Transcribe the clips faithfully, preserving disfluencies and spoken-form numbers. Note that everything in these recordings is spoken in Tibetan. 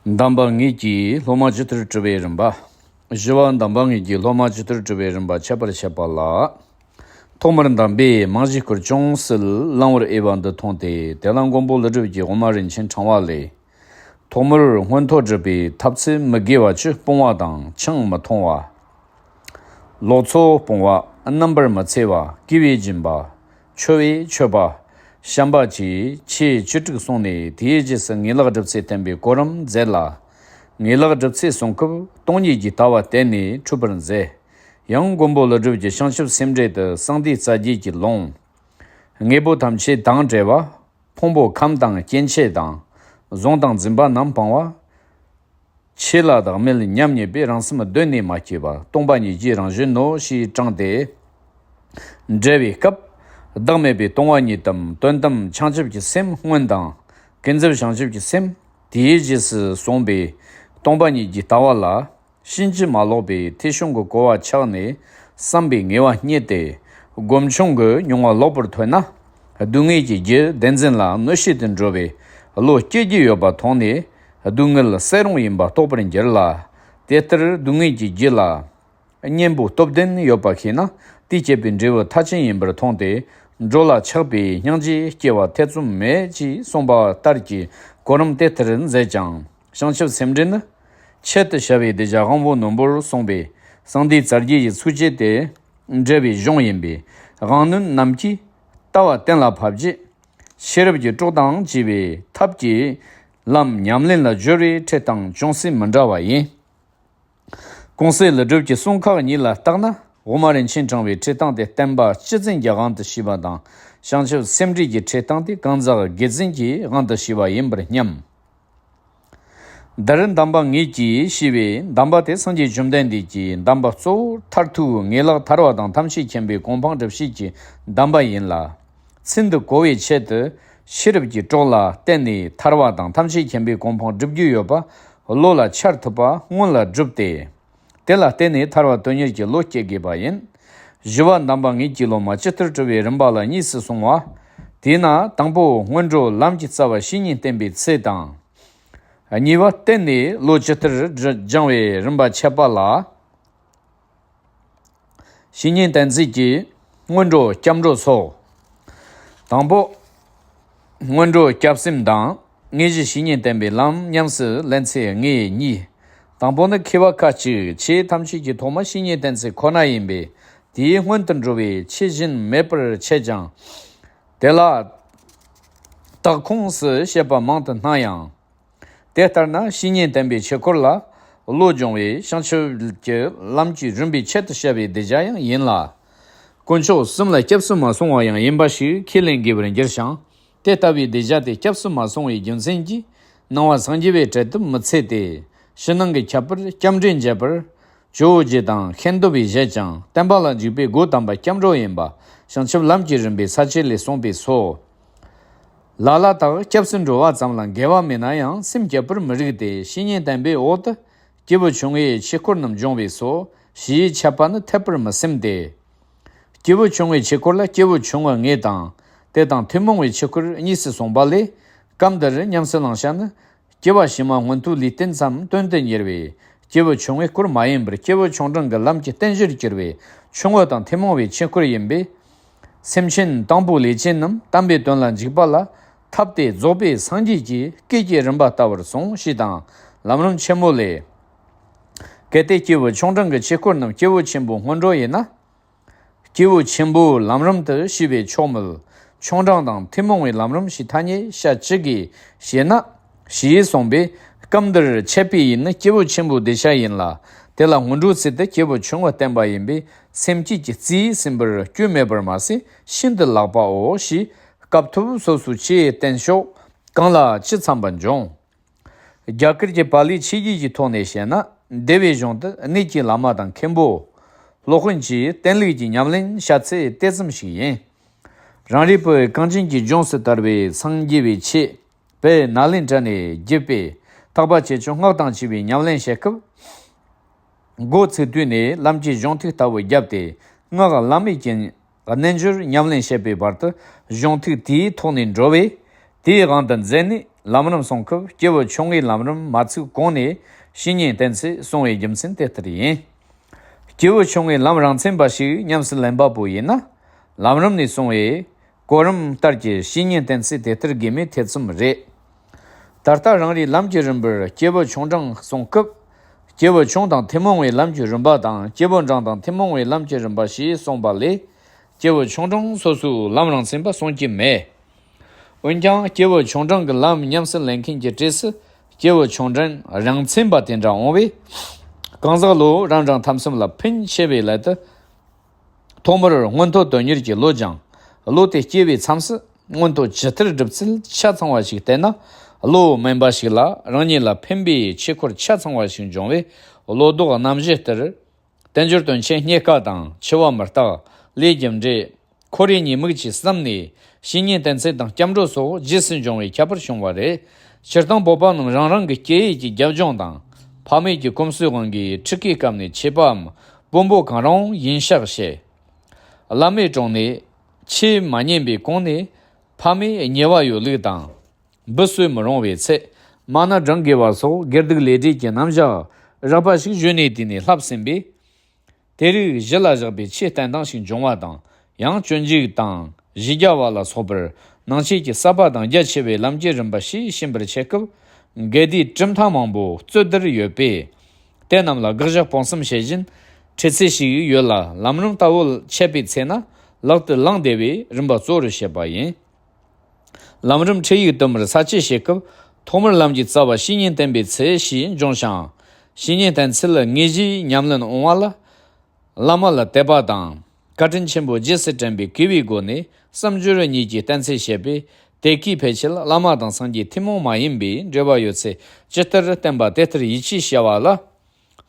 གདམས་པ་ངེད་ཀྱིས་སློབ་མ་ཇི་ལྟར་གྲུབ་པའི་རིམ་པ། བཞི་པ། གདམས་པ་ངེད་ཀྱིས་སློབ་མ་ཇི་ལྟར་གྲུབ་པའི་རིམ་པ་འཆད་པར་བྱེད་པ་ལ། ཐོག་མར་གདམས་པས་མང་ཞིག་སྐུར་ཅུང་ཟད་བླང་བར་འོས་པ་འདི་མཐོང་སྟེ། དེ་ལ་མགོན་པོ་ཀླུ་སྒྲུབ་ཀྱིས་དབུ་མ་རིན་ཆེན་ཕྲེང་བ་ལས། ཐོག་མར་མངོན་མཐོ་སྒྲུབ་པའི་ཐབས་ཚུལ་མི་དགེ་བ་བཅུ་སྤོང་བ་དང་ཆང་མི་འཐུང་བ། ལོག་འཚོ་སྤོང་བ། རྣམ་པར་མི་འཚེ་བ། བསྐུལ་བའི་སྦྱིན་པ། འཆོལ་བའི་མཆོད་པ། བཤན་པ་བཅས་ཆེས་བཅུ་དྲུག་གསུངས་ནས། དེའི་རྗེས་སུ་ངེས་ལེགས་སྒྲུབ་ཚུལ་བསྟན་པའི་གོ་རིམ་མཛད་ལ། ངེས་ལེགས་སྒྲུབ་ཚུལ་གསུང་སྐབས་སྟོང་ཉིད་ཀྱི་ལྟ་བ་གཏན་ནས་འཁྲུལ་པར་མཛད། ཡང་མགོན་པོ་ཀླུ་སྒྲུབ་ཀྱི་བྱང་ཆུབ་སེམས་འགྲེལ་དུ་གསང་འདུས་རྩ་རྒྱུད་ཀྱི་ལུང་། དངོས་པོ་ཐམས་ཅད་དང་བྲལ་བ། ཕུང་པོ་ཁམས་དང་སྐྱེ་མཆེད་དང་། གཟུང་དང་འཛིན་པ་རྣམས་སྤངས་པ། ཆོས་ལ་བདག་མེད་མཉམ་ཉིད་པའི་རང་སེམས་གདོད་ནས་མ་སྐྱེས་པ་སྟོང་པ་ཉིད་ཀྱི་རང་བཞིན་ནོ་ཞེས་དྲངས་ཏེ། འགྲེལ་བའི་སྐབས། བདག་མེད་པའི་སྟོང་པ་ཉིད་དམ་དོན་དམ་བྱང་ཆུབ་ཀྱི་སེམས་སྔོན་དང་། ཀུན་རྫོབ་བྱང་ཆུབ་ཀྱི་སེམས། དེའི་རྗེས་སུ་གསུངས་པའི་སྟོང་པ་ཉིད་ཀྱི་ལྟ་བ་ལ། ཕྱིན་ཅི་མ་ལོག་པའི་ཐོས་བྱུང་གི་གོ་བ་ཆགས་ནས་བསམ་པའི་ངེས་པ་རྙེད་དེ། སྒོམ་བྱུང་གི་མྱོང་བ་ལོག་པར་ཐོས་ན། སྡུག་བསྔལ་གྱི་རྒྱུ་བདེན་འཛིན་ལ་གནོད་བྱེད་དུ་འགྲོ་བའི་བློ་སྐྱེ་རྒྱུ་ཡོད་པ་མཐོང་ནས། སྡུག་བསྔལ་གསལ་རུང་ཡིན་པ་རྟོགས་པར་འགྱུར་ལ། དེ་ལྟར་སྡུག་བསྔལ་གྱི་རྒྱུ་ལ་གཉེན་པོ་སྟོབས་ལྡན་ཡོད་པ་ཤེས་ན། དེས་བསྐྱེད་པའི་འབྲས་བུ་མཐར་ཕྱིན་ཡིན་པར་མཐོང་སྟེ། འགྲོ་ལ་ཆགས་པའི་སྙིང་རྗེ་སྐྱེ་བ་ཐེ་ཚོམ་མེད་ཅེས་གསུངས་པ་ལྟར་གྱི་གོ་རིམ་དེ་ལྟར་མཛད་ཀྱང་། བྱང་ཆུབ་སེམས་འགྲེལ་ནི། ཆེད་དུ་བྱ་བའི་གདུལ་བྱ་དབང་པོ་རྣོན་པོར་གསུངས་པའི་གསང་འདུས་རྩ་རྒྱུད་ཀྱི་ཚིགས་བཅད་དེ། འགྲེལ་བའི་གཞུང་ཡིན་པས། དབང་རྣོན་རྣམས་ཀྱིས་ལྟ་བ་གཏན་ལ་ཕབ་རྗེས། ཤེས་རབ་ཀྱི་གྲོགས་དང་བཅས་པའི་ཐབས་ཀྱིས་ལམ་ཉམས་ལེན་ལ་སྦྱོར་བའི་ཁྲིད་སྟངས་ཅུང་ཟད་མི་འདྲ་བ་ཡིན། ཀུན་གསལ་ཀླུ་སྒྲུབ་ཀྱི་གསུང་ཁག་གཉིས་ལ་བརྟགས་ན། དབུ་མ་རིན་ཆེན་ཕྲེང་བའི་ཁྲིད་སྟངས་དེ་བསྟན་པ་སྤྱི་བཙན་གྱི་དབང་དུ་བྱས་པ་དང་། བྱང་ཆུབ་སེམས་འགྲེལ་གྱི་ཁྲིད་སྟངས་དེ་གང་ཟག་སྒེར་བཙན་གྱི་དབང་དུ་བྱས་པ་ཡིན་པར་སྙམ། འདིར་གདམས་པ་ངེད་ཀྱིས་ཞེས་པའི་གདམས་པ་དེ་སངས་རྒྱས་བཅོམ་ལྡན་འདས་ཀྱི་གདམས་པ་གཙོ་བོར་མཐར་ཐུག་ངེས་ལེགས་ཐར་པ་དང་ཐམས་ཅད་མཁྱེན་པའི་གོ་འཕང་སྒྲུབ་བྱེད་ཀྱི་གདམས་པ་ཡིན་ལ། ཚུལ་འདི་གོ་བའི་ཆེད་དུ། ཤེས་རབ་ཀྱི་གྲོགས་ལ་བརྟེན་ནས་ཐར་པ་དང་ཐམས་ཅད་མཁྱེན་པའི་གོ་འཕང་སྒྲུབ་རྒྱུ་ཡོད་པ་བློ་ལ་འཆར་ཐུབ་པ་སྔོན་ལ་བསྒྲུབས་ཏེ། དེ་ལ་བརྟེན་ནས་ཐར་པ་དོན་གཉེར་གྱི་བློ་སྐྱེ་དགོས་པ་ཡིན། བཞི་པ། གདམས་པ་ངེད་ཀྱི་སློབ་མ་ཇི་ལྟར་གྲུབ་པའི་རིམ་པ་ལ་གཉིས་སུ་གསུངས་པ། དེས་ན་དང་པོ་སྔོན་འགྲོ་ལམ་གྱི་རྩ་བ་བཤེས་གཉེན་བསྟེན་པའི་ཚུལ་དང་། གཉིས་པ། བརྟེན་ནས་བློ་ཇི་ལྟར་སྦྱང་བའི་རིམ་པ་འཆད་པ་ལ། བཤེས་གཉེན་བསྟེན་ཚུལ་གྱི་སྔོན་འགྲོ་སྐྱབས་འགྲོ་སོགས། དང་པོ། སྔོན་འགྲོ་སྐྱབས་སེམས་དང་དངོས་གཞི་བཤེས་གཉེན་བསྟེན་པའི་ལམ་ཉམས་སུ་ལེན་ཚུལ་དངོས་གཉིས། དང་པོ་ནི། མཁས་པ་ཁ་ཅིག་ཆོས་ཐམས་ཅད་ཀྱི་ཐོག་མ་བཤེས་གཉེན་བསྟེན་ཚུལ་ཁོ་ན་ཡིན་པས། དེའི་སྔོན་དུ་འགྲོ་བའི་ཆོས་གཞན་མེད་པར་འཆད་ཀྱང་། དེ་ལ་དག་ཁོངས་སུ་བཤད་པ་མང་དུ་སྣང་ཡང་། དེ་ལྟར་ན་བཤེས་གཉེན་བསྟེན་པའི་ཆོས་སྐོར་ལ་བློ་སྦྱོང་བའི་བྱང་ཆུབ་ཀྱི་ལམ་གྱི་རིམ་པའི་ཆེད་དུ་བཤད་པའི་གདུལ་བྱ་ཡང་ཡིན་ལ། དཀོན་མཆོག་གསུམ་ལ་སྐྱབས་སུ་མ་སོང་བ་ཡང་ཡིན་པ་ཞིག་ཁས་ལེན་དགོས་པར་འགྱུར་ཞིང་། དེ་ལྟ་བུའི་གདུལ་བྱ་དེ་སྐྱབས་སུ་མ་སོང་བའི་རྒྱུ་མཚན་གྱིས་སྣང་བ་སངས་རྒྱས་པའི་གྲལ་དུ་མི་ཚུད་དེ། ཕྱི་ནང་གི་ཁྱད་པར་སྐྱབས་འགྲོའི་འབྱེད་པར། ཇོ་བོ་རྗེ་དང་ཤེས་འདོད་པས་བཞེད་ཅིང་། བསྟན་པ་ལ་འཇུག་པའི་སྒོ་དམ་པ་སྐྱབས་འགྲོ་ཡིན་པ། བྱང་ཆུབ་ལམ་གྱི་རིམ་པའི་ས་བཅད་ལས་གསུངས་པས་སོ། ལ་ལ་དག་སྐྱབས་སུ་འགྲོ་བ་ཙམ་ལ་འགལ་བ་མེད་ན་ཡང་སེམས་བསྐྱེད་པར་མི་རིགས་ཏེ། བཤེས་གཉེན་བསྟེན་པའི་འོག་ཏུ་སྐྱེས་བུ་ཆུང་ངུའི་ཆོས་སྐོར་རྣམས་སྦྱོང་བས་སོ། ཞེས་འཆད་པ་ནི་འཐད་པར་མི་སེམས་ཏེ། སྐྱེས་བུ་ཆུང་ངུའི་ཆོས་སྐོར་ལ་སྐྱེས་བུ་ཆུང་ངུ་ལྔས་དང་། དེ་དང་ཐུན་མོང་བའི་ཆོས་སྐོར་གཉིས་སུ་གསུངས་པ་ལས། སྐབས་འདིར་ཉམས་སུ་བླང་བྱ་ནི། སྐྱེས་པ་ཕྱི་མ་སྔོན་མཐུ་ལུས་རྟེན་ཙམ་དོན་དུ་གཉེར་བའི་སྐྱེས་བུ་ཆུང་ངུའི་སྐོར་མ་ཡིན་པར། སྐྱེས་བུ་ཆུང་འབྲིང་གི་ལམ་གྱི་རྟེན་གཞིར་གྱུར་པའི་ཆུང་ངུ་དང་ཐུན་མོང་བའི་ཆོས་སྐོར་ཡིན་པས། སེམས་ཅན་དང་པོའི་ལས་ཅན་རྣམས་དམ་པའི་དོན་ལ་འཇུག་པ་ལ་ཐབས་ཏེ་རྫོགས་པའི་སངས་རྒྱས་ཀྱི་སྐད་ཀྱི་རིམ་པ་ལྟ་བུར་གསུངས་ཞེས་དང་། ལམ་རིམ་ཆེན་མོ་ལས། གལ་ཏེ་སྐྱེས་བུ་ཆུང་འབྲིང་གི་ཆོས་སྐོར་རྣམས་སྐྱེས་བུ་ཆེན་པོའི་སྔོན་འགྲོ་ཡིན་ན། སྐྱེས་བུ་ཆེན་པོའི་ལམ་རིམ་དུ་ཤེས་པས་ཆོག་མོད། ཆུང་འབྲིང་དང་ཐུན་མོང་བའི་ལམ་རིམ་ཞེས་ཐ་སྙད་བྱ་ཅི་དགོས་ཞེ་ན། ཞེས་གསུངས་པས། སྐབས་འདིར་འཆད་པའི་ཡུལ་ནི་སྐྱེས་བུ་ཆེན་པོའི་གདུལ་བྱ་ཡིན་ལ། དེ་ལ་སྔོན་འགྲོའི་ཚུལ་དུ་སྐྱེས་བུ་ཆུང་ངུ་བསྟན་པ་ཡིན་པས། སེམས་བསྐྱེད་ཀྱི་རྩིས་ཟིན་པར་སྐྱོན་མེད་པར་མ་ཟད་ཤིན་ཏུ་ལེགས་པའོ་ཞེས། སྐབས་ཐོབ་སོ་སོའི་ཆོས་བསྟན་ཕྱོགས་གང་ལ་ཅི་འཚམ་པ་འབྱུང་། རྒྱ་གར་གྱི་པཱ་ལིའི་ཆོས་བརྒྱུད་ཀྱི་ཐོག་ནས་བཤད་ན། འདས་པའི་གཞུང་དུ་གནས་ཀྱི་བླ་མ་དང་མཁན་པོ། སློབ་དཔོན་གྱིས་བསྟན་ལུགས་ཀྱི་ཉམས་ལེན་བྱ་ཚུལ་དེ་ཙམ་ཞིག་ཡིན། རང་རེ་བོད་གངས་ཅན་གྱི་ལྗོངས་སུ་དར་བའི་སངས་རྒྱས་པའི་ཆོས་བོད་ནཱ་ལེནྡྲ་ནས་བརྒྱུད་པའི་ཐེག་པ་ཆེ་ཆུང་སྔགས་དང་བཅས་པའི་ཉམས་ལེན་བྱེད་སྐབས། འགོ་ཚུགས་དུས་ནས་ལམ་གྱི་གཞུང་ཐིག་ལྟ་བུ་བརྒྱབ་སྟེ། སྔགས་བླ་མེད་ཀྱི་རྣལ་འབྱོར་ཉམས་ལེན་བྱེད་པའི་བར་དུ་གཞུང་ཐིག་དེའི་ཐོག་ནས་འགྲོ་བས། དེའི་དབང་དུ་མཛད་ནས་ ལམ་རིམ་གསུང་སྐབས་སྐྱེས་བུ་ཆུང་ངུའི་ལམ་རིམ་མ་ཚུགས་གོང་ནས་བཤེས་གཉེན་བསྟེན་ཚེ་གསུང་བའི་རྒྱུ་མཚན་དེ་ལྟར་ཡིན། སྐྱེས་བུ་ཆུང་ངུའི་ལམ་རིམ་ཚན་པ་ཞིག་ཉམས་སུ་ལེན་པ་པོ་ཡིན་ན། ལམ་རིམ་ནས་གསུང་བའི་གོ་རིམ་ལྟར་གྱི་བཤེས་གཉེན་བསྟེན་ཚེ་དེ་ལྟར་དགོས་མེད་ཐེ་ཚོམ་རེད། ད་ལྟ་རང་རེའི་ལམ་གྱི་རིམ་པར་སྐྱེས་བུ་ཆུང་འབྲིང་གསུང་སྐབས། སྐྱེས་བུ་ཆུང་དང་ཐུན་མོང་བའི་ལམ་གྱི་རིམ་པ་དང་སྐྱེས་བུ་འབྲིང་དང་ཐུན་མོང་བའི་ལམ་གྱི་རིམ་པ་ཞེས་གསུངས་པ་ལས། སྐྱེས་བུ་ཆུང་འབྲིང་སོ་སོའི་ལམ་རིམ་ཚན་པ་གསུང་གི་མེད། འོན་ཀྱང་སྐྱེས་བུ་ཆུང་འབྲིང་གི་ལམ་ཉམས་སུ་ལེན་མཁན་གྱི་གྲས་སུ་སྐྱེས་བུ་ཆུང་འབྲིང་རིམ་ཚན་པ་དེ་འདྲ་འོང་བས། གང་ཟག་བློ་རབ་འབྲིང་ཐམས་ཅད་ལ་ཕན་ཆེ་བའི་སླད་དུ། ཐོག་མར་མངོན་མཐོ་དོན་གཉེར་གྱི་བློ་སྦྱངས། བློ་དེ་སྐྱེ་བའི་མཚམས་སུ་མངོན་མཐོ་ཇི་ལྟར་སྒྲུབ་ཚུལ་ཆ་ཚང་བ་ཞིག་བསྟེན་ན། བློ་དམན་པ་ཞིག་ལ་རང་ཉིད་ལ་ཕན་པའི་ཆོས་འཁོར་ཆ་ཚང་བ་ཞིག་འབྱུང་བས། བློ་ལྡོག་རྣམ་བཞི་ལྟར། དལ་འབྱོར་དོན་ཆེན་རྙེད་དཀའ་དང་འཆི་བ་མི་རྟག། ལས་རྒྱུ་འབྲས། ཁོར་ཡུག་གཉིས་མིག་གིས་བསམ་ནས་བཤེས་གཉེན་བསྟེན་ཚུལ་དང་སྐྱབས་འགྲོ་སོགས་རྗེས་སུ་འབྱུང་བའི་ཁྱད་པར་བྱུང་བ་རེད། སྤྱིར་བཏང་བོད་པ་རྣམས་རང་རང་གི་སྐྱེ་ཡུལ་གྱི་རྒྱབ་ལྗོངས་དང་། ཕ་མེས་ཀྱི་གོམས་སྲོལ་དབང་གིས་ཕྲུ་གུའི་སྐབས་ནས་ཆད་པའམ་དཔོན་པོ་གང་རུང་ཡིན་ཤག་བྱས། བླ་མའི་དྲུང་ནས་ཆོས་མ་ཉན་པའི་གོང་ནས་ཕ་མས་ཉེས་པ་ཡོད་ལུགས་དང་། འབུ་གསོད་མི་རུང་བའི་ཚེ། མ་ཎི་བགྲང་དགོས་པ་སོགས་དགེ་སྡིག་ལས་འབྲས་ཀྱི་རྣམ་གཞག་རགས་པ་ཞིག་གཞོན་ནུའི་དུས་ནས་བསླབས་ཟིན་པས། དེ་རིགས་གཞི་ལ་བཞག་པའི་ཆོས་བསྟན་སྟངས་ཤིག་འབྱུང་བ་དང་། ཡང་སྤྱོད་འཇུག་དང་བཞི་བརྒྱ་པ་ལ་སོགས་པར་ནང་ཆོས་ཀྱི་ཟབ་པ་དང་རྒྱ་ཆེ་བའི་ལམ་གྱི་རིམ་པ་ཞེས་ཤེས་པར་བྱེད་སྐབས། འགལ་ཟླའི་གྲུབ་མཐའ་མང་པོ་རྩོད་བསྡུར་ཡོད་པས། དེ་རྣམས་ལ་དགག་བཞག་སྤོང་གསུམ་བྱེད་བཞིན་ཁྲིད་ཚུལ་ཞིག་ཡོད་ལ། ལམ་རིམ་ལྟ་བུ་འཆད་པའི་ཚེ་ན་ལག་ཏུ་བླངས་བསྡད་པའི་རིམ་པ་གཙོ་བོར་བྱེད་པ་ཡིན། ལམ་རིམ་ཁྲིད་ཡིག་དུ་མར་ས་བཅད་བྱེད་སྐབས། ཐོག་མར་ལམ་གྱི་རྩ་བ་བཤེས་གཉེན་བསྟེན་པའི་ཚུལ་ཞེས་འབྱུང་ཞིང་། བཤེས་གཉེན་བསྟེན་ཚུལ་ལ་དངོས་གཞིའི་ཉམས་ལེན་འོང་བ་ལ། བླ་མ་ལ་དད་པ་དང་བཀའ་དྲིན་ཆེན་པོ་རྗེས་སུ་དྲན་པའི་དགེ་བའི་སྒོ་ནས་བསམ་སྦྱོར་གཉིས་ཀྱི་བསྟེན་ཚུལ་བཤད་པས། དེ་གའི་ཕལ་ཆེར་བླ་མ་དང་སངས་རྒྱས་ཐུན་མོང་མ་ཡིན་པའི་འབྲེལ་བ་ཡོད་ཚུལ་ཇི་ལྟར་བསྟན་པ་དེ་ལྟར་ཡིད་ཆེས་བྱ་བ་ལ།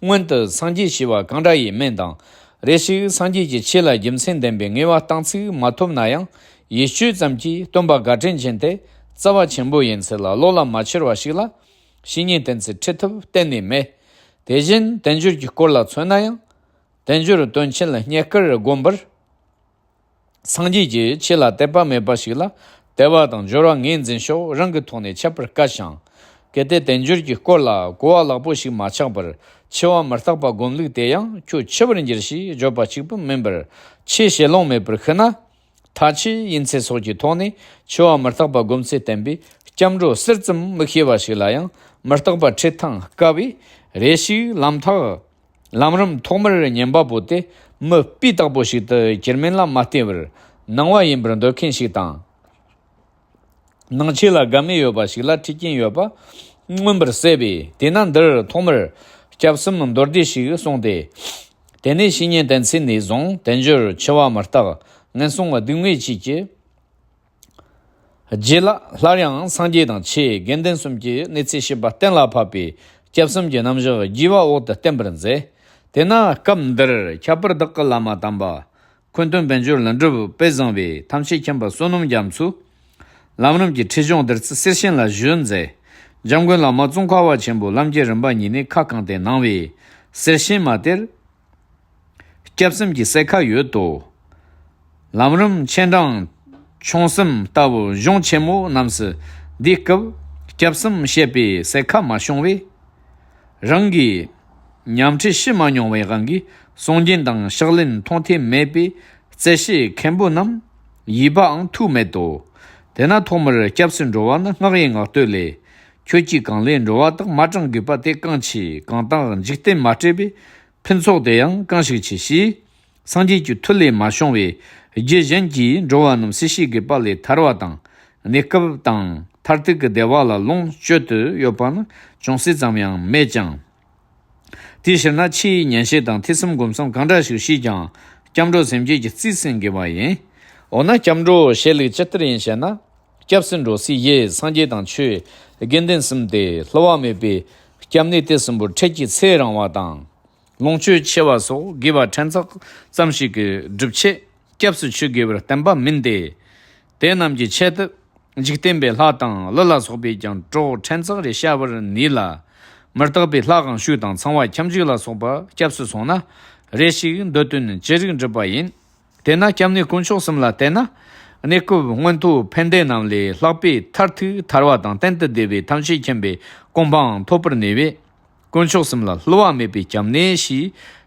སྔོན་དུ་སངས་རྒྱས་ཞེས་པ་གང་འདྲ་ཡིན་མིན་དང་། རེ་ཞིག་སངས་རྒྱས་ཀྱི་ཆོས་ལ་རྒྱུ་མཚན་ལྡན་པའི་ངེས་པ་རྟགས་ཚིག་མ་ཐོབ་ན་ཡང་ཡིད་དཔྱོད་ཙམ་གྱིས་སྟོན་པ་བཀའ་དྲིན་ཅན་དེ་རྩ་བ་ཆེན་པོ་ཡིན་ཚུལ་ལ་བློ་ལ་མ་འཆར་བ་ཞིག་ལ་བཤེས་གཉེན་བསྟེན་ཚུལ་ཁྲིད་ཐབས་གཏན་ནས་མེད། དེ་བཞིན་དལ་འབྱོར་གྱི་སྐོར་ལ་མཚོན་ན་ཡང་། དལ་འབྱོར་དོན་ཆེན་ལ་རྙེད་དཀར་བསྒོམ་པར། སངས་རྒྱས་ཀྱི་ཆོས་ལ་དད་པ་མེད་པ་ཞིག་ལ་དད་པ་དང་སྦྱོར་བ་ངོས་འཛིན་ཕྱོགས་རང་གི་ཐོག་ནས་འཆད་པར་དཀའ་ཞིང་། གལ་ཏེ་དལ་འབྱོར་གྱི་སྐོར་ལ་གོ་བ་ལེགས་པོ་ཞིག་མ་ཆགས་པར་འཆི་བ་མི་རྟག་པ་སྒོམ་ལུགས་དེ་ཡང་ཁྱོད་འཆི་བར་འགྱུར་ཞེས་བརྗོད་པ་གཅིག་པུ་མིན་པར་ཆོས་བྱེད་ལོང་མེད་པར་ཤི་ན། ཐ་ཆད་ཡིན་ཚུལ་སོགས་ཀྱི་ཐོག་ནས་འཆི་བ་མི་རྟག་པ་སྒོམ་ཚུལ་བསྟན་པས་སྐྱབས་འགྲོ་ཟུར་ཙམ་མི་ཤེས་པ་ཞིག་ལ་ཡང་མི་རྟག་པ་ཁྲིད་སྟངས་དཀའ་བས། རེ་ཞིག་ལམ་ཐག་ལམ་རིམ་ཐོག་མར་ཉན་པ་པོ་དེ་མི་སྤུས་དག་པོ་ཞིག་ཏུ་གྱུར་མིན་ལ་མ་བལྟས་པར་ནང་པ་ཡིན་པར་འདོད་མཁན་ཞིག་དང་། ནང་ཆོས་ལ་དགའ་མོས་ཡོད་པ་ཞིག་ལ་ཁྲིད་ཀྱིན་ཡོད་པ་མངོན་པར་གསལ་བས། དེས་ན་འདིར་ཐོག་མར་སྐྱབས་གསུམ་མདོར་བསྡུས་ཤིག་གསུངས་ཏེ། དེ་ནས་བཤེས་གཉེན་བསྟེན་ཚུལ་ནས་བཟུང་དལ་འབྱོར་འཆི་བ་མི་རྟག་ངན་སོང་སྡུག་བསྔལ་བཅས་ཀྱི། རྗེས་ལ་སླར་ཡང་སངས་རྒྱས་དང་ཆོས་དགེ་འདུན་གསུམ་གྱི་གནས་ཚུལ་བཤད་པ་གཏན་ལ་ཕབ་པའི་སྐྱབས་གསུམ་གྱི་རྣམ་གཞག་རྒྱས་པ་འོག་ཏུ་བསྟན་པར་མཛད། དེས་ན་སྐབས་འདིར་ཁྱད་པར་དག་གི་བླ་མ་དམ་པ་འཁོན་སྟོན་དཔལ་འབྱོར་ལྷུན་གྲུབ་དཔལ་བཟང་བས་ཐམས་ཅད་མཁྱེན་པ་བསོད་ནམས་རྒྱ་མཚོས་ལམ་རིམ་གྱི་ཁྲིད་གཞུང་བསྡུར་ཚུལ་གསེར་ཤིང་ལ་བཞུགས་མཛད། འཇམ་མགོན་བླ་མ་ཙོང་ཁ་པ་ཆེན་པོས་ལམ་གྱི་རིམ་པ་གཉིས་ནས་ཁ་བསྐངས་ཏེ་གནང་བའི་གསེར་ཤིང་མ་དེར། སྐྱབས་གསུམ་གྱི་གསལ་ཁ་ཡོད་དོ། ལམ་རིམ་ཆེ་འབྲིང་ཆུང་གསུམ་ལྟ་བུ་གཞུང་ཆེན་མོ་རྣམས་སུ་འདིའི་སྐབས་སྐྱབས་གསུམ་བཤད་པའི་གསལ་ཁ་མ་བྱུང་བས། རང་གིས་ཉམས་ཁྲིད་ཞུ་མ་མྱོང་བའི་དབང་གིས་གསུང་རྒྱུན་དང་ཕྱག་ལེན་མཐོང་ཐོས་མེད་པས་རྩད་ཞིབ་མཁན་པོ་རྣམས་ཡིད་པའང་ཐུག་མེད་དོ། དེས་ན་ཐོག་མར་སྐྱབས་སུ་འགྲོ་བ་ནི་སྔགས་ཡིན་ངག་བསྟོད་ལས། ཁྱོད་ཀྱིས་གང་ལས་འགྲོ་བ་དག་མ་དྲང་དགོས་པ་དེ་གང་ཆེ་གང་དག་འཇིག་རྟེན་མ་སྤྲད་པས། ཕུན་ཚོགས་དེ་ཡང་གང་ཞིག་ཆེ་ཞེས། སངས་རྒྱས་ཀྱི་མཐུ་ལས་མ་བྱུང་བའི་རྒྱུ་གཞན་གྱིས་འགྲོ་བ་རྣམས་སྲིད་ཞིའི་དགེ་བ་ལས་ཐར་བ་དང་གནས་སྐབས་དང་མཐར་ཐུག་གི་བདེ་བ་ལ་ལོངས་སྤྱོད་དུ་ཡོད་པ་ནི་ཅུང་ཟད་ཙམ་ཡང་མེད་ཀྱང་། དེའི་ཕྱིར་ན་ཆོས་ཉན་བཤད་དང་ཐོས་བསམ་སྒོམ་གསུམ་གང་འདྲ་ཞིག་བྱས་ཀྱང་སྐྱབས་འགྲོ་སེམས་བསྐྱེད་ཀྱི་རྩིས་སུ་འགེབས་པ་ཡིན། འོ་ན་སྐྱབས་འགྲོ་བྱེད་ལུགས་ཇི་ལྟར་ཡིན་ཞེ་ན། སྐྱབས་སུ་འགྲོ་སའི་ཡུལ་སངས་རྒྱས་དང་ཆོས་དགེ་འདུན་གསུམ་སྟེ་བསླུ་བ་མེད་པའི་སྐྱབས་གནས་དེ་གསུམ་པོར་འཕྲད་ཀྱི་ཚེ་རིང་བ་དང་། ལོངས་སྤྱོད་ཆེ་བ་སོགས་དགེ་བ་ཕྲན་ཚེགས་ཙམ་ཞིག་གི་སྒྲུབ་ཆེད་སྐྱབས་སུ་མཆི་དགོས་པར་བསྟན་པ་མིན་ཏེ། དེ་རྣམས་ཀྱི་ཆེད་དུ་འཇིག་རྟེན་པའི་ལྷ་དང་ཀླུ་ལ་སོགས་པས་ཀྱང་གྲོགས་ཕྲན་ཚེགས་རེ་བྱ་བར་ནུས་ལ། མི་རྟག་པའི་ལྷ་གང་བྱོའི་དང་ཚངས་པ་ཁྱབ་འཇུག་ལ་སོགས་པ་སྐྱབས་སུ་སོང་ན། རེ་ཞིག་འདོད་དོན་ཅི་རིགས་འགྲུབ་པ་ཡིན། དེས་ན་སྐྱབས་གནས་དཀོན་མཆོག་གསུམ་ལ་བརྟེན་ན། གནས་སྐབས་མངོན་མཐོ་ཕན་བདེ་རྣམས་ལས་ལྷག་པའི་མཐར་ཐུག་ཐར་བ་དང་གཏན་དུ་བདེ་བའི་ཐམས་ཅད་མཁྱེན་པའི་གོ་འཕང་ཐོབ་པར་ནུས་པས། དཀོན་མཆོག་གསུམ་ལ་བསླུ་བ་མེད་པའི་སྐྱབས་གནས་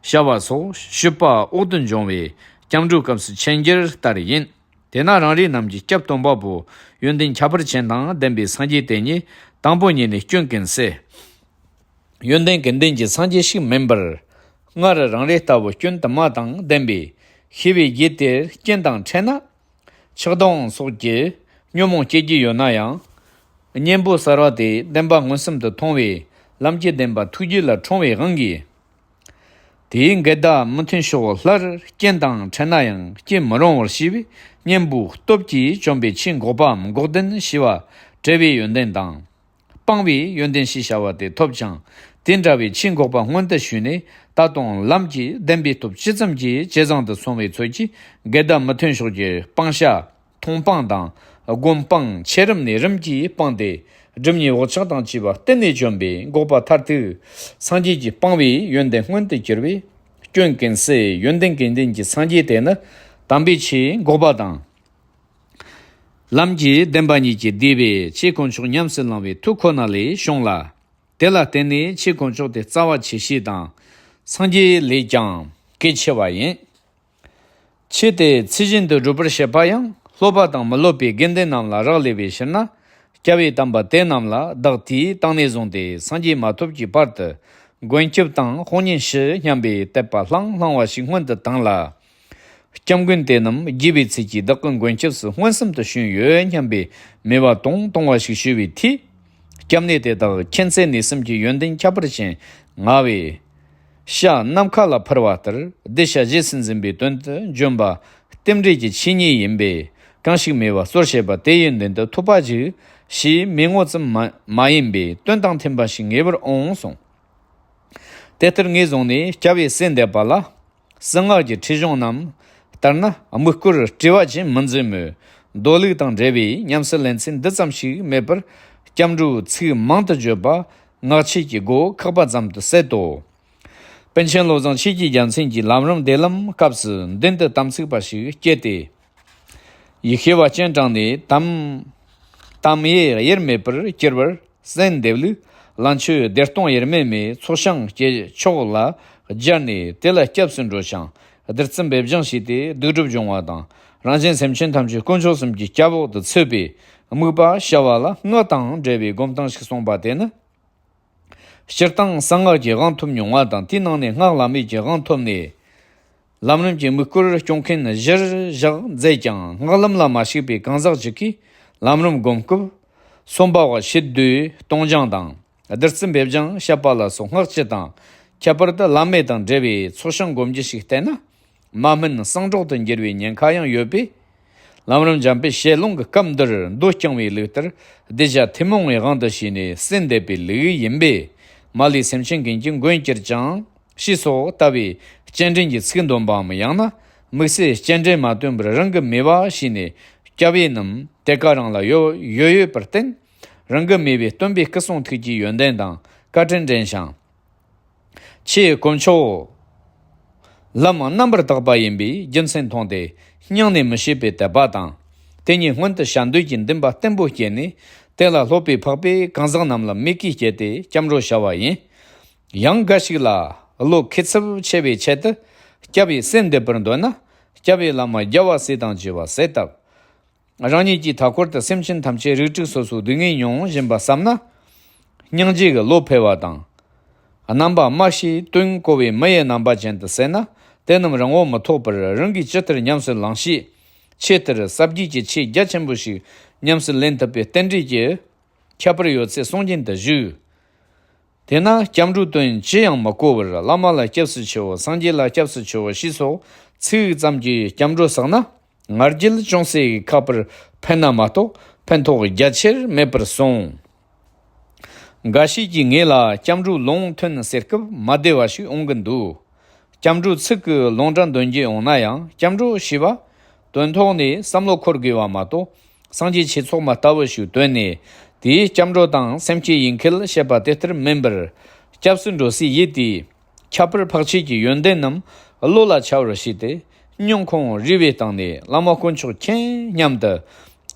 ཞེས་བྱ་བ་སོགས་ཞུས་པ་འོག་ཏུ་འབྱུང་བའི་སྐྱབས་འགྲོའི་སྐབས་སུ་མཆན་འགྱུར་ལྟར་ཡིན། དེས་ན་རང་རེ་རྣམས་ཀྱི་སྐྱབས་སྟོན་པ་པོ་ཡོན་ཏན་ཁྱད་པར་ཅན་དང་ལྡན་པའི་སངས་རྒྱས་དེ་ཉིད་དང་པོ་ཉིད་ནས་སྐྱོན་ཀུན་ཟད། ཡོན་ཏན་ཀུན་ལྡན་གྱི་སངས་རྒྱས་ཤིག་མིན་པར། སྔར་རང་རེ་ལྟ་བུ་སྐྱོན་དུ་མ་དང་ལྡན་པས་ཤེས་པའི་རྒྱུད་དེར་རྐྱེན་དང་འཕྲད་ན། ཆགས་སྡང་སོགས་ཀྱི་ཉོན་མོངས་སྐྱེ་རྒྱུ་ཡོད་ན་ཡང་། གཉེན་པོ་གསར་བ་དེ་བདེན་པ་མངོན་སུམ་དུ་མཐོང་བས་ལམ་གྱི་བདེན་པ་ཐུགས་རྒྱུད་ལ་འཁྲུངས་པའི་དབང་གིས། དེའི་འགལ་ཟླ་མི་མཐུན་ཕྱོགས་སླར་རྐྱེན་དང་འཕྲད་ན་ཡང་སྐྱེ་མི་རུང་བར་ཤེས་པའི་གཉེན་པོའི་སྟོབས་ཀྱིས་བཅོམ་པའི་ཆོས་འགོག་པའམ་འགོག་བདེན་ཞི་བ་བྲལ་བའི་ཡོན་ཏན་དང་། སྤང་བའི་ཡོན་ཏན་ཞེས་བྱ་བ་དེ་ཐོབ་ཅིང་། དེ་འདྲ་བའི་ཆོས་འགོག་པ་མངོན་དུ་ཞུས་ནས་ད་དུང་ལམ་གྱི་བདེན་པའི་སྟོབས་ཇི་ཙམ་གྱིས་ཇེ་བཟང་དུ་སོང་བའི་ཚོད་ཀྱིས་འགལ་ཟླ་མི་མཐུན་ཕྱོགས་ཀྱི་སྤང་བྱ། མཐོང་སྤང་དང་སྒོམ་སྤང་ཆེ་རིམ་ནས་རིམ་གྱིས་སྤངས་ཏེ། སྒྲིབ་གཉིས་བག་ཆགས་དང་བཅས་པ་གཏན་ནས་བཅོམ་པས་འགོག་པ་མཐར་ཐུག་སངས་རྒྱས་ཀྱི་སྤང་བའི་ཡོན་ཏན་མངོན་དུ་གྱུར་པས། སྐྱོན་ཀུན་ཟད་ཡོན་ཏན་ཀུན་ལྡན་གྱི་སངས་རྒྱས་དེ་ནི་དམ་པའི་ཆོས་འགོག་པ་དང་། ལམ་གྱི་བདེན་པ་གཉིས་ཀྱིས་བསྡུས་པའི་ཆོས་དཀོན་མཆོག་ཉམས་སུ་བླང་བའི་མཐུ་ཁོ་ན་ལས་བྱུང་ལ། དེ་ལ་བརྟེན་ནས་ཆོས་དཀོན་མཆོག་དེ་རྩ་བ་ཆེ་ཤོས་དང་། སངས་རྒྱས་ལས་ཀྱང་གལ་ཆེ་བ་ཡིན། ཆོས་དེ་ཚུལ་བཞིན་དུ་སྒྲུབ་པར་བྱེད་པ་ཡང་སློབ་པ་དང་མི་སློབ་པའི་དགེ་འདུན་རྣམས་ལ་རག་ལས་པའི་ཕྱིར་ན། སྐྱབས་པའི་དམ་པ་དེ་རྣམས་ལ་བདག་དུས་དང་ནས་བཟུང་སྟེ་སངས་རྒྱས་མ་ཐོབ་ཀྱི་བར་དུ་མགོན་སྐྱབས་དང་དཔུང་གཉེན་ཞུ་སྙམ་པའི་དད་པ་ལྷང་ལྷང་བ་ཞིག་སྔོན་དུ་བཏང་ལ། སྐྱབས་མགོན་དེ་རྣམས་དགྱེས་པའི་ཚུལ་གྱིས་བདག་གི་མགོན་སྐྱབས་སུ་མངོན་སུམ་དུ་བྱོན་ཡོད་སྙམ་པའི་མོས་པ་དུང་དུང་བ་ཞིག་ཞུ་བའི་མཐུས། སྐྱབས་གནས་དེ་དག་མཁྱེན་བརྩེ་ནུས་གསུམ་གྱི་ཡོན་ཏན་ཁྱད་པར་ཅན་མངའ་བས། ཤ་ནམ་མཁའ་ལ་འཕུར་བ་ལྟར་གདུལ་བྱ་རྗེས་སུ་འཛིན་པའི་དོན་དུ་འབྱོན་པ་རྟེན་འབྲེལ་གྱི་ཆོས་ཉིད་ཡིན་པས་གང་ཞིག་མོས་པ་གཙོར་བྱེད་པ་དེ་ཡི་མདུན་དུ་ཐོབ་པ་ཞིག་ཞེས་མོས་ངོ་ཙམ་མ་མ་ཡིན་པའི་དོན་དང་མཐུན་པ་ཞིག་ངེས་པར་འོང་གསུངས། དེ་ལྟར་ངོས་བཟུང་ནས་སྐྱབས་པས་གསོས་འདེབས་པ་ལ། གསང་སྔགས་ཀྱི་ཁྲིད་གཞུང་རྣམས་ལྟར་ན་དམིགས་སྐོར་བྲི་བ་ཅན་མི་འཛིན་མོད། མདོ་ལུགས་དང་འབྲེལ་བའི་ཉམས་སུ་ལེན་ཚུལ་འདི་ཙམ་ཞིག་མེད་པར་སྐྱབས་འགྲོའི་ཚིག་མང་དུ་བརྗོད་པ་སྔགས་ཆོས་ཀྱི་སྒོ་ཁག་པ་ཙམ་དུ་ཟད་དོ། པཎ་ཆེན་བློ་བཟང་ཆོས་ཀྱི་རྒྱལ་མཚན་གྱིས་ལམ་རིམ་བདེ་ལམ་སྐབས་སུ་མདུན་དུ་དམ་ཚིག་པ་ཞིག་བསྐྱེད་དེ། ཡིད་ཤེས་པ་སྤྱན་དྲངས་ནས་དམ་དམ་ཡེ་དབྱེར་མེད་པར་གྱུར་པར། གསོལ་འདེབས་ལུགས། ལན་ཆོས་བདེ་སྟོང་དབྱེར་མེད་མའི་ཚོགས་ཞིང་སྐྱེས་མཆོག་ལ་སྦྱར་ནས་དེ་ལ་སྐྱབས་སུ་འགྲོ་ཞིང་བདུད་རྩི་འབེབས་སྦྱང་བྱས་ཏེ་སྡིག་སྒྲིབ་སྦྱོང་བ་དང་རང་གཞན་སེམས་ཅན་ཐམས་ཅད་དཀོན་མཆོག་གསུམ་གྱི་སྐྱབས་འོག་ཏུ་ཚུད་པའི་དམིགས་པ་བྱ་བ་ལ་སྔགས་དང་འབྲེལ་བའི་སྒོམ་སྟངས་ཤིག་གསུངས་པ་དེ་ནི། སྤྱིར་བཏང་གསང་སྔགས་ཀྱི་དབང་ཐོབ་མྱོང་བ་དང་དེའི་ནང་ནས་སྔགས་བླ་མེད་ཀྱི་དབང་ཐོབ་ནས། ལམ་རིམ་གྱི་དམིགས་སྐོར་སྐྱོང་མཁན་གཞིར་བཞག་མཛད་ཀྱང་སྔགས་ལམ་ལ་མ་ཞུགས་པའི་གང་ཟག་ཅིག་གིས་ལམ་རིམ་སྒོམ་སྐབས་སོ་འབབ་བ་ཕྱིར་བསྡུ་སྟོང་སྦྱང་དང་བདུད་རྩི་འབེབས་སྦྱང་བཤད་པ་ལ་སོགས་སྔགས་སྤྱི་དང་ཁྱད་པར་དུ་བླ་མེད་དང་འབྲེལ་བའི་ཚོགས་ཞིང་སྒོམ་རྒྱུ་ཞིག་བསྟེན་ན། མ་སྨིན་གསང་གྲོགས་དུ་འགྱུར་བའི་ཉེན་ཁ་ཡང་ཡོད་པས། ལམ་རིམ་འཇམ་དཔལ་ཞལ་ལུང་གི་སྐབས་འདིར་མདོ་རྐྱང་བའི་ལུགས་ལྟར་གདུལ་བྱ་ཐུན་མོང་བའི་དབང་དུ་བྱས་ནས་གསོལ་འདེབས་པའི་ལུགས་ཡིན་པས། མ་ལུས་སེམས་ཅན་ཀུན་གྱི་མགོན་གྱུར་ཅིང་། ཞེས་སོགས་ལྟ་བའི་སྤྱན་འདྲེན་གྱི་ཚིག་འདོན་པའམ་ཡང་ན་དམིགས་བསལ་སྤྱན་འདྲེན་མ་བཏོན་པར་རང་གི་མོས་པ་བྱས་ནས་སྐྱབས་ཡུལ་རྣམས་དེ་ཀ་རང་ལ་ཡོད་ཡོད་ཡོད་པར་བརྟེན། རང་གི་མོས་པའི་སྟོན་པའི་སྐུ་གསུང་ཐུགས་ཀྱི་ཡོན་ཏན་དང་བཀའ་དྲིན་དྲན་ཞིང་། ཆོས་དཀོན་མཆོག་ལམ་རྣམ་པར་དག་པ་ཡིན་པའི་རྒྱུ་མཚན་མཐོང་སྟེ་སྙིང་ནས་མི་ཕྱེད་པའི་དད་པ་དང་། དེ་ཉིད་སྔོན་དུ་བྱ་འདོད་ཀྱི་འདུན་པ་བརྟན་པོ་བསྐྱེད་ནས་དེ་ལ་སློབ་པའི་འཕགས་པས་གང་ཟག་རྣམས་ལ་མིག་གིས་བསྐྱེད་དེ་སྐྱབས་འགྲོ་བྱ་བ་ཡིན། ཡང་འགའ་ཞིག་ལ་བློ་ཁེ་ཚིབ་ཆེ་བའི་ཆེད་དུ་སྐྱབས་པའི་སེམས་འདེབས་པར་འདོད་ན། སྐྱབས་པའི་བླ་མ་རྒྱལ་བ་སྲས་དང་བཅས་པ་གསོལ་བཏབ། རང་ཉིད་ཀྱི་མཐའ་འཁོར་དུ་སེམས་ཅན་ཐམས་ཅད་རིགས་དྲུག་སོ་སོའི་སྡུག་བསྔལ་མྱོང་བཞིན་པ་བསམ་ན། སྙིང་རྗེ་གི་བློ་འཕེལ་བ་དང་། རྣམ་པ་སྨྲ་ཤེས་དོན་གོ་བའི་མི་ཡི་རྣམ་པ་ཅན་དུ་གསལ་ན། དེ་རྣམས་རང་ངོ་མི་ཐོགས་པར་རང་གིས་ཇི་ལྟར་ཉམས་སུ་བླངས་ཤེས། ཆེས་མཐར་ཟབ་རྒྱས་ཀྱི་ཆོས་རྒྱ་ཆེན་པོ་ཞིག་ཉམས་སུ་ལེན་ཐུབ་པའི་རྟེན་འབྲེལ་གྱི་ཁྱད་པར་ཡོད་ཚད་གསུང་རྒྱུན་དུ་བཞུགས། དེས་ན་སྐྱབས་འགྲོའི་དོན་ཅི་ཡང་མི་གོ་བར་བླ་མ་ལ་སྐྱབས་སུ་མཆིའོ། སངས་རྒྱས་ལ་སྐྱབས་སུ་མཆིའོ་ཞེས་སོགས་ཚིག་ཙམ་གྱིས་སྐྱབས་འགྲོ་བསགས་ན། ང་རྒྱལ་ཅུང་ཟད་ཁག་པར་ཕན་ན་མ་གཏོགས་ཕན་ཐོགས་རྒྱ་ཆེར་མེད་པར་གསུངས། འགའ་ཞིག་གིས་ངེད་ལ་སྐྱབས་འགྲོའི་ལུང་ཐོན་ཟེར་སྐབས་མ་བདེ་བ་ཞིག་འོང་གི་འདུག། སྐྱབས་འགྲོའི་ཚིག་གི་ལུང་འདྲ་འདོན་རྒྱུ་འོང་ན་ཡང་སྐྱབས་འགྲོ་ཞེས་པ་དོན་ཐོག་ནས་བསམ་བློ་འཁོར་དགོས་པ་མ་གཏོགས། སངས་རྒྱས་ཆོས་ཚོགས་མ་ལྟ་བུ་ཞིག་བཏོན་ནས་དེའི་སྐྱབས་འགྲོ་དང་སེམས་བསྐྱེད་ཡིན་ཁུལ་བཤད་པ་དེ་ལྟར་མིན་པར། སྐྱབས་སུ་འགྲོ་སའི་ཡུལ་དེའི་ཁྱད་པར་འཕགས་ཆོས་ཀྱི་ཡོན་ཏན་རྣམས་བློ་ལ་འཆར་བར་བྱས་ཏེ། སྙིང་ཁོང་རུས་པའི་གཏིང་ནས་བླ་མ་དཀོན་མཆོག་མཁྱེན་སྙམ་དུ་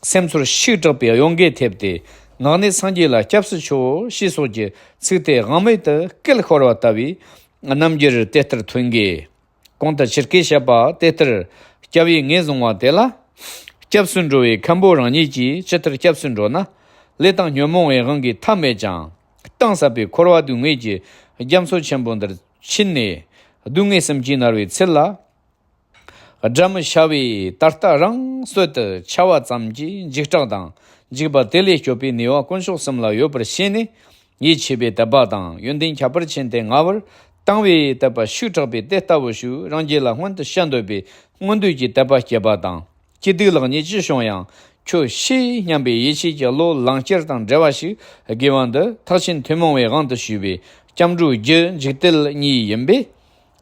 སེམས་ཚོར་ཤུགས་དྲག་པའི་གཡོ་འགུལ་ཐེབས་ཏེ། ངག་ནས་སངས་རྒྱས་ལ་སྐྱབས་སུ་མཆིའོ་ཞེས་སོགས་ཀྱི་ཚིག་དེ་དབང་མེད་དུ་བསྐལ་ཤོར་བ་ལྟ་བུའི་རྣམ་འགྱུར་དེ་ལྟར་ཐོན་གི། གོང་དུ་ཆེར་སྐད་བཤད་པ་དེ་ལྟར་སྐྱབས་ཡུལ་ངོས་བཟུང་བ་དེ་ལ། སྐྱབས་སུ་འགྲོ་བའི་མཁན་པོ་རང་ཉིད་ཀྱིས་ཇི་ལྟར་སྐྱབས་སུ་འགྲོ་ན། ལས་དང་ཉོན་མོངས་པའི་དབང་གིས་མཐའ་མེད་ཅིང་གཏིང་ཟབ་པའི་འཁོར་བ་སྡུག་བསྔལ་གྱི་རྒྱ་མཚོ་ཆེན་པོ་འདིར་ཕྱིན་ནས། སྡུག་བསྔལ་གསུམ་གྱིས་མནར་བའི་ཚུལ་ལ། སྒྲ་མི་ཤ་བའི་ད་ལྟ་རང་གསོད་དུ་འཆའ་བ་ཙམ་གྱི་འཇིགས་སྐྲག་དང་འཇིགས་པ་དེ་ལས་སྐྱོབ་པའི་ནུས་པ་དཀོན་མཆོག་གསུམ་ལ་ཡོད་པར་ཤེས་ནས། ཡིད་ཆེས་པའི་དད་པ་དང་ཡོན་ཏན་ཁྱད་པར་ཅན་དེ་མངའ་བར་བཏང་བའི་དད་པ་ཤུགས་དྲག་པས་དེ་ལྟ་བུ་ཞིག་རང་རྒྱུད་ལ་མངོན་དུ་བྱ་འདོད་པའི་མངོན་འདོད་ཀྱི་དད་པ་སྐྱེས་པ་དང་། སྐྱིད་སྡུག་ལེགས་ཉེས་ཅི་བྱུང་ཡང་ཁྱོད་ཤེས་སྙམ་པའི་ཡིད་ཆེས་ཀྱི་བློ་ལང་བསྐྱར་དང་བྲལ་བ་ཞིག་དགོས་པ་འདི་ཐེག་ཆེན་ཐུན་མོང་བའི་དབང་དུ་ཞུས་པའི་སྐྱབས་འགྲོའི་རྒྱུ་འཇིག་རྟེན་གཉིས་ཡིན་པས།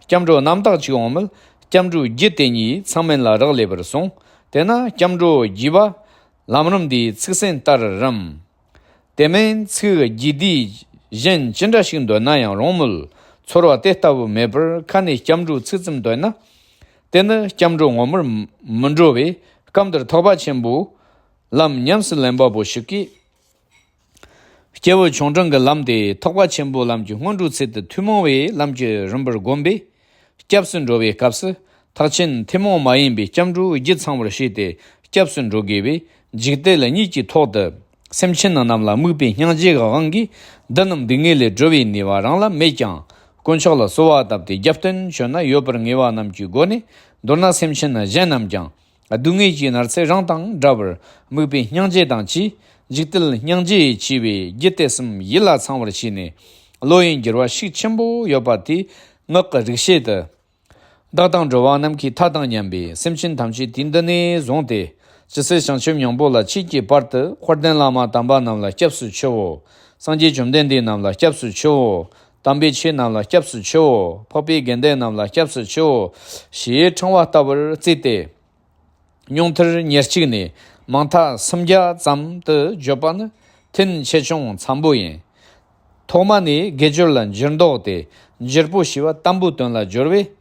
སྐྱབས་འགྲོ་རྣམ་དག་ཅིག་འོང་མིན། སྐྱབས་འགྲོའི་རྒྱུ་དེ་གཉིས་ཚང་མིན་ལ་རག་ལས་པར་གསུངས། དེས་ན་སྐྱབས་འགྲོ་རྒྱས་པ་ལམ་རིམ་འདིའི་ཚིག་ཟིན་ལྟར་རམ། དེ་མིན་ཚིག་རྒྱས་བསྡུས་གཞན་ཅི་འདྲ་ཞིག་འདོད་ན་ཡང་རུང་མོད། ཚོར་བ་དེ་ལྟ་བུ་མེད་པར་ཁ་ནས་སྐྱབས་འགྲོའི་ཚིག་ཙམ་འདོད་ན། དེ་ནི་སྐྱབས་འགྲོ་ངོ་མར་མི་འགྲོ་བས། སྐབས་འདིར་ཐེག་པ་ཆེན་པོའི་ལམ་ཉམས་སུ་ལེན་པ་པོ་ཞིག་གིས། སྐྱེས་བུ་ཆུང་འབྲིང་གི་ལམ་དེ་ཐེག་པ་ཆེན་པོའི་ལམ་གྱི་སྔོན་འགྲོའི་ཚུལ་དུ་ཐུན་མོང་བའི་ལམ་གྱི་རིམ་པར་བསྒོམས་པས། སྐྱབས་སུ་འགྲོ་བའི་སྐབས་སུ་ཐེག་ཆེན་ཐུན་མོང་མ་ཡིན་པའི་སྐྱབས་འགྲོའི་རྒྱུ་ཚང་བར་བྱས་ཏེ་སྐྱབས་སུ་འགྲོ་དགོས་པས། འཇིག་རྟེན་གཉིས་ཀྱི་ཐོག་ཏུ་སེམས་ཅན་རྣམས་ལ་དམིགས་པའི་སྙིང་རྗེ་གི་དབང་གིས་འདི་རྣམས་སྡུག་བསྔལ་ལས་སྒྲོལ་བའི་ནུས་པ་རང་ལ་མེད་ཀྱང་། དཀོན་མཆོག་ལ་གསོལ་བ་བཏབ་སྟེ་རྒྱབ་རྟེན་བྱོན་ན་ཡོད་པར་ངེས་པ་རྣམས་ཀྱི་སྒོ་ནས། མདོར་ན་སེམས་ཅན་གཞན་རྣམས་ཀྱང་སྡུག་བསྔལ་གྱིས་མནར་ཚེ་རང་དང་འདྲ་བར་དམིགས་པའི་སྙིང་རྗེ་དང་བཅས། འཇིག་རྟེན་སྙིང་རྗེ་ཆེ་བའི་རྒྱུ་དེ་གསུམ་ཡིད་ལ་ཚང་བར་བྱས་ནས། བློ་ཡི་འགྱུར་བ་ཤུགས་ཆེན་པོ་ཡོད་པ་དེས་ངག་གི་རིག་བྱེད་དུ། བདག་དང་འགྲོ་བ་རྣམས་ཀྱི་མཐའ་དང་མཉམ་པའི་སེམས་ཅན་ཐམས་ཅད་དུས་འདི་ནས་བཟུང་སྟེ། ཇི་སྲིད་བྱང་ཆུབ་སྙིང་པོ་ལ་མཆིས་ཀྱི་བར་དུ། དཔལ་ལྡན་བླ་མ་དམ་པ་རྣམས་ལ་སྐྱབས་སུ་མཆིའོ། སངས་རྒྱས་བཅོམ་ལྡན་འདས་རྣམས་ལ་སྐྱབས་སུ་མཆིའོ། དམ་པའི་ཆོས་རྣམས་ལ་སྐྱབས་སུ་མཆིའོ། འཕགས་པའི་དགེ་འདུན་རྣམས་ལ་སྐྱབས་སུ་མཆིའོ། ཞེས་ཕྲེང་བ་ལྟ་བུར་བརྩིས་ཏེ། སྙུང་མཐར་ཉེར་གཅིག་ནས་མང་མཐའ་སུམ་བརྒྱ་ཙམ་དུ་བརྗོད་པ་ནི་ཐུན་ཆེ་ཆུང་འཚམ་པོ་ཡིན། ཐོག་མ་ནས་དགེ་སྦྱོར་ལ་འགྱུར་ལྡོག་སྟེ། འགྱུར་པོ་ཞེས་པ་དམ་པོའི་དོན་ལ་སྦྱོར་བས།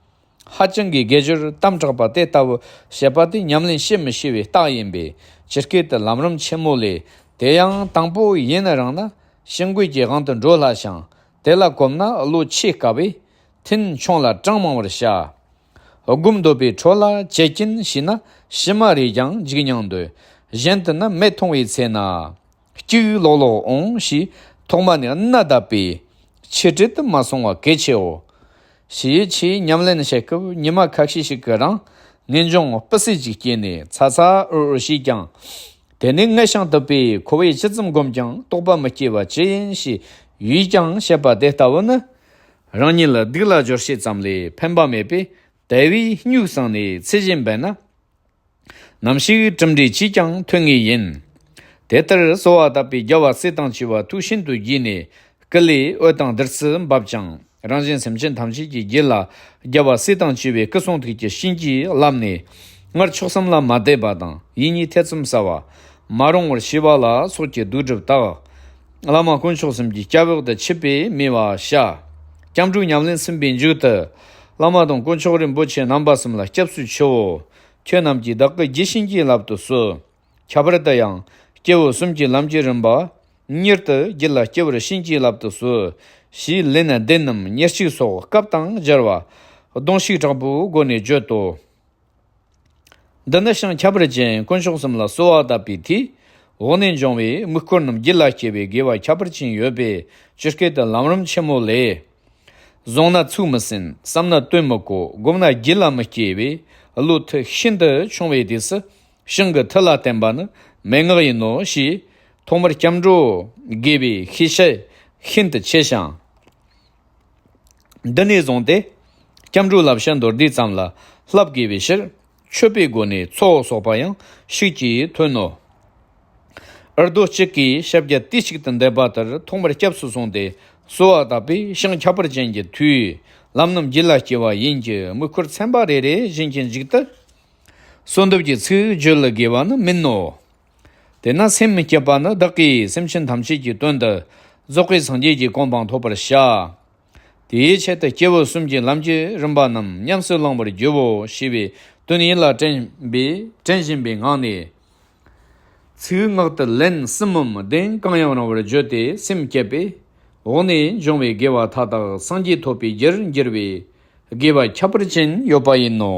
ཧ་ཅང་གི་དགེ་སྦྱོར་དམ་དྲགས་པ་དེ་ལྟ་བུ་བྱེད་པ་དེ་ཉམས་ལེན་བྱེད་མི་ཤེས་པའི་རྟགས་ཡིན་པས། ཇི་སྐད་དུ་ལམ་རིམ་ཆེན་མོ་ལས། དེ་ཡང་དང་པོ་ཡུན་རིང་ན་ཞིང་བཀོད་ཀྱི་དབང་དུ་འགྲོ་སླ་ཞིང་། དེ་ལ་གོམས་ན་བློ་ཆེས་དཀའ་བས། ཐུན་ཆུང་ལ་གྲངས་མང་བར་བྱ། སྒོམ་འདོད་པའི་འཕྲོ་ལ་བྱེད་ཀྱིན་བྱས་ན། ཕྱི་མ་རེས་ཀྱང་འཇིག་སྙིང་འདོད། གཞན་དུ་ན་མེད་མཐོང་བའི་ཚེ་ན། སྐྱུག་ལོག་ལོག་འོང་ཞེས་ཐོག་མ་ནས་གནད་གདབ་པས། ཆེ་བྲེལ་དུ་མ་སོང་བ་གལ་ཆེའོ། ཞེས་ཆེས་ཉམས་ལེན་བྱེད་སྐབས་ཉི་མ་ཁ་ཤས་ཤིག་གི་རིང་ངེས་འབྱུང་སྤུ་སྲིད་ཅིག་སྐྱེས་ནས་ཚ་ཚ་འུར་འུར་བྱས་ཀྱང་། དེ་ནི་མངལ་ཞིང་དུབ་པས་ཁོ་བོས་ཇི་ཙམ་བསྒོམས་ཀྱང་རྟོགས་པ་མི་སྐྱེ་བ་ཅི་ཡིན་ཞེས་ཡུས་ཀྱང་བཤད་པ་དེ་ལྟ་བུ་ནི། རང་ཉིད་ལ་སྡིག་ལ་སྦྱོར་བྱེད་ཙམ་ལས་ཕན་པ་མེད་པས། དལ་བས་སྨྱུག་བསྲིངས་ནས་ཚེ་གཞན་འབད་ན། ནམ་ཞིག་གྲུབ་འབྲས་ཅིས་ཀྱང་ཐོན་ངེས་ཡིན། དེ་ལྟར་གསོལ་བ་བཏབ་པས་རྒྱལ་བ་སྲས་དང་བཅས་པ་ཐུགས་ཤིན་ཏུ་དགྱེས་ནས། སྐུ་ལས་འོད་དང་བདུད་རྩི་འབབ་ཅིང་། རང་གཞན་སེམས་ཅན་ཐམས་ཅད་ཀྱི་རྒྱུད་ལ་རྒྱལ་བ་སྲས་དང་བཅས་པའི་སྐུ་གསུང་ཐུགས་ཀྱི་བྱིན་གྱིས་བརླབས་ནས། སྔར་མཆོག་གསུམ་ལ་མ་དད་པ་དང་ཡིད་གཉིས་ཐེ་ཚོམ་ཟ་བ། མ་རུང་བར་ཤེས་པ་ལ་སོགས་ཀྱི་སྡིག་སྒྲིབ་དག། བླ་མ་དཀོན་མཆོག་གསུམ་གྱི་སྐྱབས་འོག་ཏུ་ཆུད་པས་མེད་པར་བྱ། སྐྱབས་འགྲོའི་ཉམས་ལེན་ཟིན་པའི་མཇུག་ཏུ། བླ་མ་དང་དཀོན་མཆོག་རིན་པོ་ཆེ་རྣམ་པ་གསུམ་ལ་སྐྱབས་སུ་མཆིའོ། ཁྱོད་རྣམས་ཀྱིས་བདག་གི་རྒྱུད་བྱིན་གྱིས་བརླབ་ཏུ་གསོལ། ཁྱད་པར་དུ་ཡང་སྐྱེས་བུ་གསུམ་གྱི་ལམ་གྱི་རིམ་པ། མྱུར་དུ་རྒྱུད་ལ་སྐྱེ་བར་བྱིན་གྱིས་བརླབ་ཏུ་གསོལ། ཞེས་ལན་བདུན་ནམ་ཉེར་གཅིག་སོགས་སྐབས་དང་སྦྱར་བ། གདུང་ཤུགས་དྲག་པོའི་སྒོ་ནས་བརྗོད་དོ། འདི་ནི་ཞིང་ཁྱད་པར་ཅན་དཀོན་མཆོག་གསུམ་ལ་གསོལ་བ་བཏབ་པའི་མཐུས། འོག་ནས་འབྱུང་བའི་དམིགས་སྐོར་རྣམས་རྒྱུད་ལ་སྐྱེ་བའི་དགེ་བ་ཁྱད་པར་ཅན་ཡོད་པས། ཇི་སྐད་དུ་ལམ་རིམ་ཆེན་མོ་ལས། བཟུང་ན་ཚིག་མི་ཟིན། བསམ་ན་དོན་མི་གོ། བསྒོམས་ན་རྒྱུད་ལ་མི་སྐྱེ་བས། བློ་མཐུ་ཤིན་ཏུ་ཆུང་བའི་དུས་སུ། ཞིང་གི་མཐུ་ལ་བརྟེན་པ་ནི་མན་ངག་ཡིན་ནོ་ཞེས། ཐོག་མར་སྐྱབས་འགྲོ་དགོས་པའི་ཤེས་བྱ་ཤིན་ཏུ་ཆེ་ཞིང་། འདི་ནས་བཟུང་སྟེ། སྐྱབས་འགྲོའི་བསླབ་བྱ་མདོར་བསྡུས་ཙམ་ལ་བསླབ་དགོས་པའི་ཕྱིར། མཆོད་པའི་སྒོ་ནས་ཚོགས་གསོག་པ་ཡང་ཤུགས་ཀྱིས་ཐོན་ནོ། ཨར་རྡོ་གཅིག་གིས་ཞབས་རྒྱ་དུས་གཅིག་ཏུ་འདེབས་པ་ལྟར་ཐོག་མར་སྐྱབས་སུ་སོང་སྟེ་གསོལ་བ་བཏབ་པས་ཞིང་ཁྱད་པར་ཅན་གྱི་མཐུས། ལམ་རྣམས་རྒྱུད་ལ་སྐྱེ་བ་ཡིན་གྱི། དམིགས་སྐོར་ཚན་པ་རེ་རེ་བཞིན་གྱི་མཇུག་ཏུ། གསོལ་འདེབས་ཀྱི་ཚིག་བརྗོད་ལ་དགོས་པ་ནི་མིན་ནོ། དེས་ན་སེམས་མི་སྐྱིད་པ་ནི་བདག་གིས་སེམས་ཅན་ཐམས་ཅད་ཀྱི་དོན་དུ་རྫོགས་པའི་སངས་རྒྱས་ཀྱི་གོ་འཕང་ཐོབ་པར་བྱ། དེའི་ཆེད་དུ་སྐྱེས་བུ་གསུམ་གྱི་ལམ་གྱི་རིམ་པ་རྣམས་ཉམས་སུ་བླང་བར་བགྱིའོ་ཞེས་པའི་ དོན་ཡིད་ལ་དྲན་པའི་དྲན་བཞིན་པའི་ངང་ནས། ཚིག་ངག་ཏུ་ལན་གསུམ་མམ་བདེན་གང་ཡང་རུང་བར་བརྗོད་དེ་སེམས་བསྐྱེད་པས། འོག་ནས་འབྱུང་བའི་དགེ་བ་མཐའ་དག་སངས་རྒྱས་ཐོབ་པའི་རྒྱུར་འགྱུར་བའི་དགེ་བ་ཁྱད་པར་ཅན་ཡོད་པ་ཡིན་ནོ།